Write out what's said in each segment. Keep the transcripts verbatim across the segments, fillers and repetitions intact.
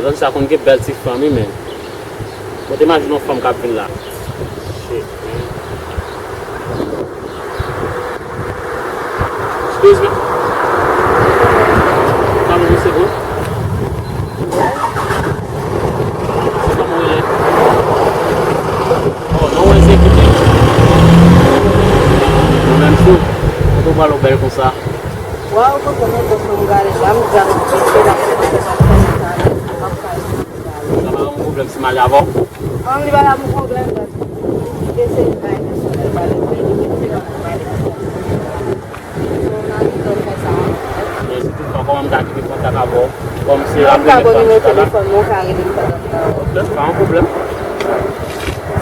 Zòn sa konn gen bèl ti fanm, wi, men. Bon, te imajine yon fanm k ap vin la. Shit, man. Excuse me. Kòman w se bon? Se kòman w rele? Oh, non, w se ki te. Mwen menm tou. Kote w pral w bèl konsa? Waw, kote mwen te fè m gade la, m di a m kite la, m te fè sa, m ap pale. Sa pa yon pwoblèm si m ale avè w? An, li pa yon pwoblèm, bèt. Li te se bay pèsonèl pale, men li te fè yon pale. So, m anvi fè sa. Men si toutfwa, kòman m ka kite kontak avè w? Kòm se la premye fwa m chita la. Mwen ka ba w nimewo telefòn mwen, ou ka rele m pandan m nan. Ok, pa yon pwoblèm.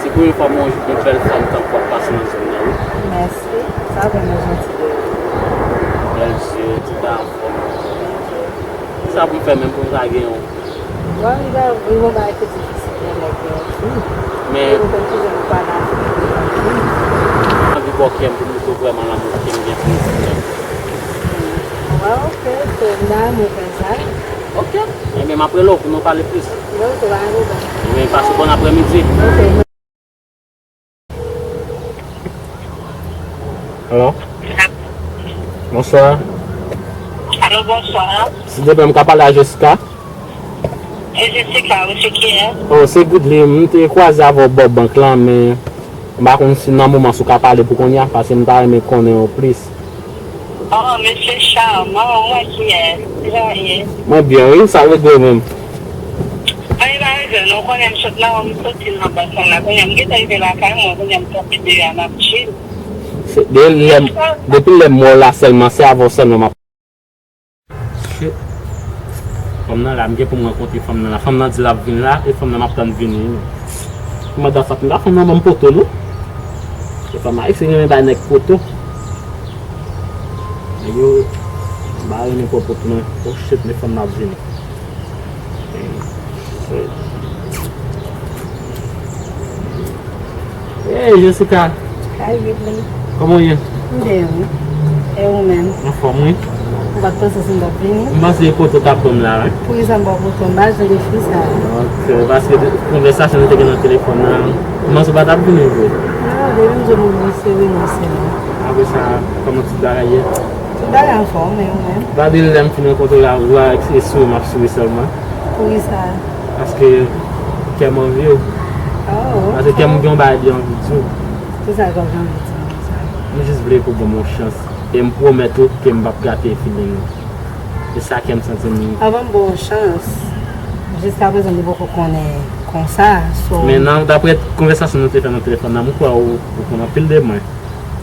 Se premye fwa m wè yon bèl fanm tankou w ap pase nan zòn nan, wi. Mèsi. Sa vrèman janti de ou. Bèl zye, ti bay anfòm. Kisa pou m fè menm pou m ka gen yon? Bon, li ba, li gon bagay ki difisil nan nèg yo. Men. Ou konn kijan nou pa nan Afrik, nou pa nan Afrik. Anvi bò kè m pou m montre w vrèman lanmou ke m gen pou ou. Bon, ok, so, m ta renmen w fè sa. Ok. Ebyen, m ap rele w pou nou pale plis. Ok, pa gen pwoblèm. Ebyen, pase bòn aprèmidi. Ok. Alo? Bonswa. Alo, bonswa. Silvouplè, m ka pale a Jessica? E Jessica, wi, se kiyès? Oh, se Goodly. M te kwaze avè w bò bank lan, men m pa konn si nan moman si w ka pale pou kounye a, paske m ta renmen konnen w plis. Oh, mesye Charmant, mwen kiyès? Kijan w ye? Mwen byen, wi, sa regle menm. Mwen pa regle, non, ou konnen m sot nan, m soti nan bank lan la, kounye a m gentan rive lakay mwen, kounye a m kanpe deyò a, m ap chill. Se, de, lè m, depi lè m wè w la sèlman, se avè w sèlman m ap. Shit. Fanm nan la, m gen pou m rankontre fanm nan la. Fanm nan di l ap vin la, e fanm nan m ap tann vini, wi, men. Kòman dat sa, fanm nan ban m poto, non? E fanm ayisyen renmen bay nèg poto. Nèg yo, m pa renmen pran poto, non. Oh shit, men fanm nan ap vini. Hey, Jessica. Hi, Whitney. Kòman w ye? M byen, wi. E ou menm? Anfòm, wi. Ou pa t panse si m t ap vini? M panse e poto w t ap ban m la, wi. Poukisa m ba w poto? M pa jan de fi sa. Ok, paske de, konvèsasyon nou te gen nan telefòn nan, m panse w pa t ap vini vre. Non, depi m di w m vini, se vini, se non. Apre sa, kòman tout bagay ye? Tout bagay anfòm, e ou menm? Pa de lè m fin rankontre w la, w a e souri m ap souri sèlman. Poukisa? Paske kè m anvi w. Oh, ok. Paske kè m gen yon bagay li anvi di w. Kisa kè w gen anvi di m konsa? M jis vle pou w ban m yon chans. E m pwomèt ou ke m p ap gate feeling ou. E sa kè m santi m. Anvan m ba w yon chans, jiskaprezan li poko konnen konsa, so. Men nan, daprè konvèsasyon nou te fè nan telefòn nan, m kwè ou, ou konn anpil de mwen.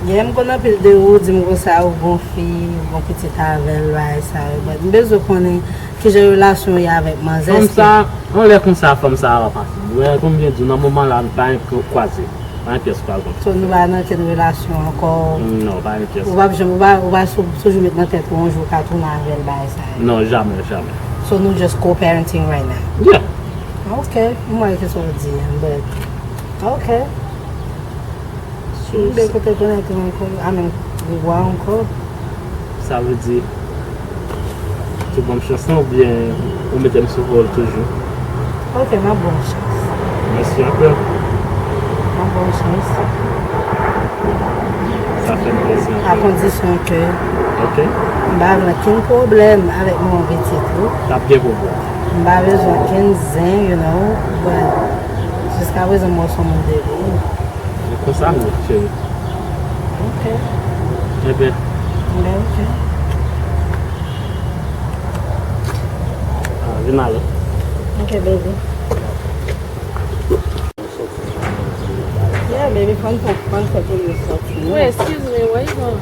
Yeah, m konn anpil de ou, di m konsa, ou gon fi, ou gon pitit avè l, bagay sa yo. But m bezwen konnen kijan relasyon w ye avèk manzè. Fanm sa, anlè konsa, fanm sa a pa fasil. Wè, kòm m byen di w, nan moman la, nou pa gen kwaze. Pa gen pyès pral konn. So, nou pa nan okenn relasyon ankò? Non, pa gen pyès. Ou p ap janm, ou pa, ou pa sou, toujou met nan tèt ou, yon jou w ka tounen avè l, bagay sa yo? Non, jamè, jamè. So, nou just co-parenting right now? Yeah. Ok, m wè ki sa w di an, but, ok. So, m byen kontan konèt ou ankò, I mean, ou wè ankò. Sa vle di, ou ban m chans lan oubyen ou mete m sou hòl toujou? Ok, m ap ba w chans. Mèsi anpil. M ap ba w chans. Sa fè m plezi anpil. A kondisyon ke, ok, m pa vle okenn pwoblèm avèk manman pitit ou. T ap gen pwoblèm. M pa bezwen okenn zen, you know, but jiskaprezan m wè w se yon moun de li. E konsa m ye, cheri. Ok. Enben. Enben, ok. Ah, vin ale. Ok, baby. Yeah, baby, fò n fè, fò n fè pou nou sòti, non? Wait, excuse me, where you going?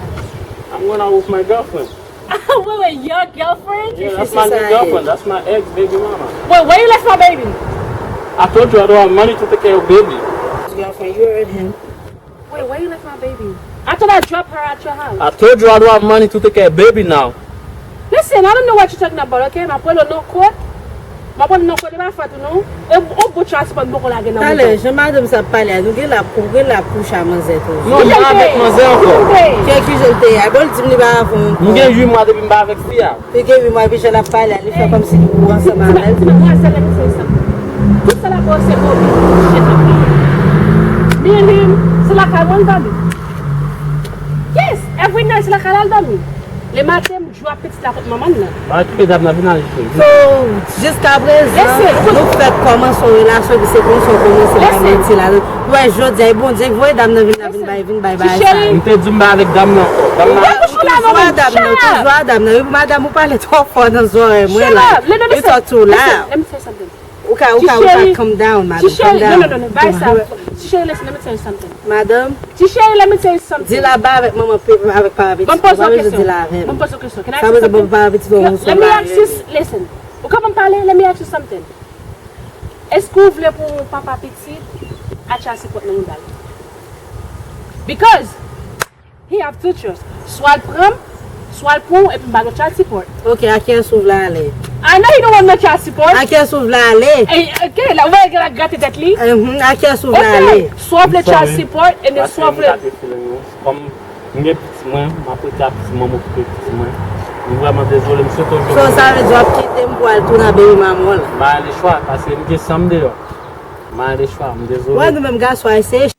I'm going out with my girlfriend. Wait, wait, your girlfriend? Yeah, that's my new girlfriend. That's my ex baby mama. Wait, where you left my baby? I told you I don't have money to take care of baby. Girlfriend, you heard him. Wait, where you left my baby? I thought I dropped her at your house. I told you I don't have money to take care of baby now. Listen, I don't know what you're talking about, okay? M ap rele w nan kot. M ap rele w nan kot, e pa fòt ou non. E, ou bout chwa si pa m poko lage nan mouton. Talè, jan madanm sa ap pale a, nou gen la pou, gen la kouche a manzè toujou. Non, m pa avèk manzè ankò. Kè ki jan l te ye a? Bon, l di m li pa avè w ankò. M gen uit mwa depi m pa avèk fi a. Li gen uit mwa, epi jan l ap pale a, li fè kòmsi li pou ansanm avè l. Ti demwazèl la ki se Tout sa la pa se pou mwen. Shit, ok. Me and him, se lakay mwen dòmi. Yes, every night se lakay la l dòmi. Le maten, m jwe ak pitit la kot manman l nan. Ba, kite dam nan vin ale, cheri. So, jiska prezan, nou fèk kòmanse yon relasyon ki se konsa w kòmanse bay manti la. Ou wè, jodi a, e Bondye k voye dam nan vin la, vin bay, vin bay bagay sa yo. M te di m pa avèk dam nan ankò. Dam nan. Ou toujou a dam nan, toujou a dam nan. Wi, pou madanm ou pale twò fò nan zòrèy mwen la. You talk too loud. Let me tell you something. Ou ka, ou ka, ou ka calm down, madanm. Calm down. No, no, no, no, bay sa. Ti cheri, listen, let me tell you something. Madanm. Ti cheri, let me tell you something. Di la ba avèk manman pe, avèk papa pitit. Ban m poze yon kesyon. Di la avè m. Ban m poze yon kesyon. Can I ask you something? Sa vle di papa pitit ou. Let me ask you, listen. Ou ka ban m pale? Let me ask you something. Èske ou vle pou papa pitit a child support nan mouda l? Because he have two choice. Swa l pran m, swa l pran w, epi m ba nou child support. Ok, a kiyès ou vle ale? I know you don't want no child support. A kiyès ou vle ale? Ey, ok, la, ou wè l ap grate tèt li. Mhm, a kiyès ou vle ale? Ok, swa w vle child support, and then swa w vle. Kòm m gen pitit mwen, m ap rete ak pitit mwen, m okipe pitit mwen. M vrèman dezole, m swete w jwenn. So, sa vle di w ap kite m pou al tounen baby mama w la? M pa gen lechwa, paske m gen san m deyò. M pa gen lechwa, m dezole. Wè, nou menm gason a eseye.